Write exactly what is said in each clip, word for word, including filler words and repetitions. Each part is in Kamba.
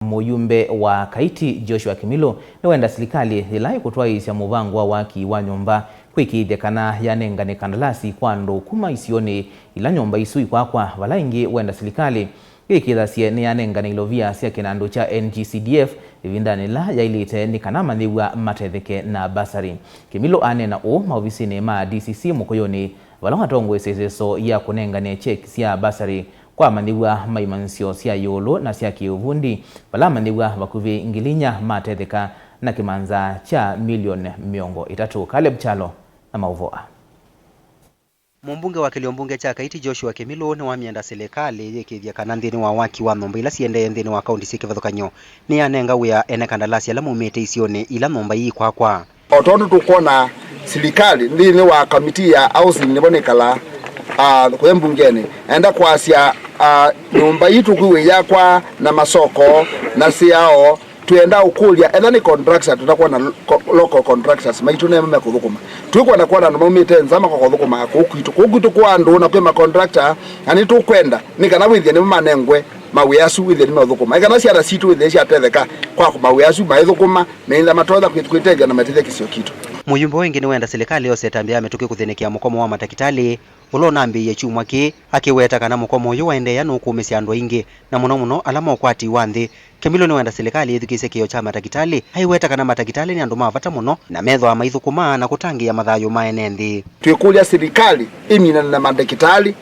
Mũyumbe wa Kaiti Joshua Kimilu nĩwenda silikalĩ yĩla ĩkũtwaĩĩsya mũvango wa waki wa nyũmba kwĩkĩĩthya kana yanengane kandalasi kwa andũ kuma isionĩ ila nyũmba isu ikwakwa, vala ĩngĩ wenda silikalĩ yĩkĩĩthasye nĩyanengane ilovia sya kĩnandũ kya N G C D F ĩvindanĩ yĩla yaĩlĩte nĩ kana amanyĩw'a matetheke na basarĩ. Kimilu aneena ũũ maovisinĩ ma D C C Mũkũyũnĩ, vala watongoesye ĩseso ya kũnengane cheki sya basarĩ kwa amanyĩw'a ma imanyĩsyo sya ĩũlũ na sya kĩũvundi, vala amanyĩw'a vakuvĩ ngili inya matetheka na kĩmanza kya milioni mĩongo ĩtatũ. Caleb Kyalo na maũvoo aa. Mũmbunge wa kĩlio mbunge kya Kaiti Joshua Kimilu nĩwamyenda silikalĩ yĩkĩĩthye kana nthĩnĩ wa waki wa nyũmba ila siendee nthĩnĩ wa kaunti syĩ kĩvathũkany'o nĩyanenga wĩa ene kandalasi ala maumĩte isionĩ ila nyũmba ii ikwakwa. O tondũ tũkwona silikalĩ nthĩnĩ wa kamiti ya housing nĩvo nĩkalaa, ah, kũya mbungenĩ, enda kwasya, ah, nyũmba ii tũkwĩw'a iyakwa na masoko na syao, twĩenda ũkũlya, etha nĩ contractor, tũtakwona lo-, ko-, local contractors maitũ nemo mekũthũkũma. Twĩkwenda kwona andũ maumĩte nza makoka ũthũkũma kũu kwitũ. Kũu kwitũ kwa andũ na kwĩ ma contractor, na nĩtũkwenda nĩ kana wĩthĩe nĩmo manengwe mawĩa asu wĩthĩe nĩmeũthũkũma. Nĩ kana syana sitũ wĩthĩe syatetheka kwa mawĩa asu maĩthũkũma, meĩtha matonya kwĩ-, kwĩtethya na matethya kĩsio kitũ. Mũyumbe ũũ ĩngĩ nĩwenda silikalĩ yose ĩtambya ya mĩtũkĩ kũthĩnĩkĩa mũkomo wa matakĩtalĩ ũla ũnambĩĩie kyumwa kĩĩ, akĩweta kana mũkomo ũyũ waendeea nũkũũmĩsya andũ aingĩ, na mũno mũno ala ma ũkwati wa nthĩ. Kimilu nĩwenda silikalĩ yĩthukĩĩsye kĩĩo kya matakĩtalĩ, aiweta kana matakĩtalĩ nĩ andũ ma vata mũno na methĩawa maithũkũmaa na kũtangĩĩa mathayũ ma ene nthĩ. Twĩkũlya silikalĩ ĩminane na mandakĩtalĩ,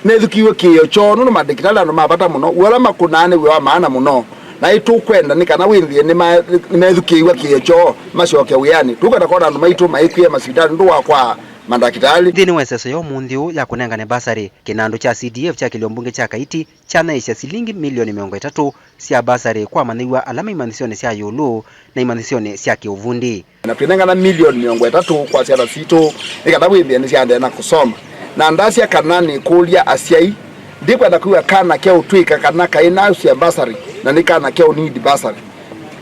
methukĩĩw'e kĩĩo kyoo, nũndũ mandakĩtalĩ andũ ma vata mũno, wĩa ũla makũnaa nĩ wĩa wa maana mũno, na ĩtũkwenda nĩ kana wĩthĩe nĩma-, nĩmethukĩĩw'a kĩĩo kyoo, masyoke wĩanĩ. Tũkwenda kwona andũ maitũ maikw'ĩĩa masivitalĩ nũndũ wa kwaa mandakĩtalĩ. Nthĩnĩ wa ĩseso ya ũmũnthĩ ũũ ya kũnengane basarĩ, kĩnandũ kya C D F kya kĩlio mbunge kya Kaiti kyanaĩĩsya silingi milioni mĩongo ĩtatũ sya basarĩ kwa amanyĩw'a ala me imanyĩsyonĩ sya ĩũlũ na imanyĩsyonĩ sya kĩũvundi. Na twĩnengana milioni mĩongo ĩtatũ kwa syana sitũ nĩ kana wĩthĩe nĩsyaendeea na kũsoma. Na ndasya kana nĩkũlya asyai, ndikwenda kwĩw'a kana keũtw'ĩka kana kaĩ nausya basarĩ na nĩ kana keũ need basarĩ.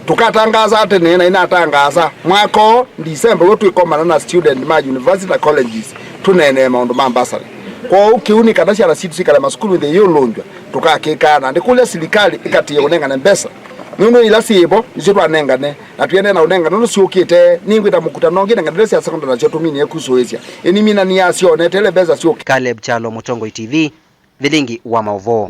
Tũkatangaasa tene, na inatangaasa mwaka ũũ December w'o twĩkomana na student ma university na colleges tũneenee maũndũ ma bursary. Kwoou kĩu nĩ kana syana sitũ sikale masukulu nthĩ yĩũlũngywa, tũkakĩkaa na ndĩkũlya silikalĩ ĩkatĩĩe kũnengane mbesa, nũndũ ila syĩvo nĩsyo twanengane na twĩendeea na ũnengane nũndũ syũkĩte. Nĩngwĩta mũkutano ũngĩ nengane ila sya sekondari nasyo tũminie kusũĩsya ĩniminani yasyo netele mbesa syũke. Caleb Kyalo, Mũtongoi T V, Vilingi wa Maũvoo.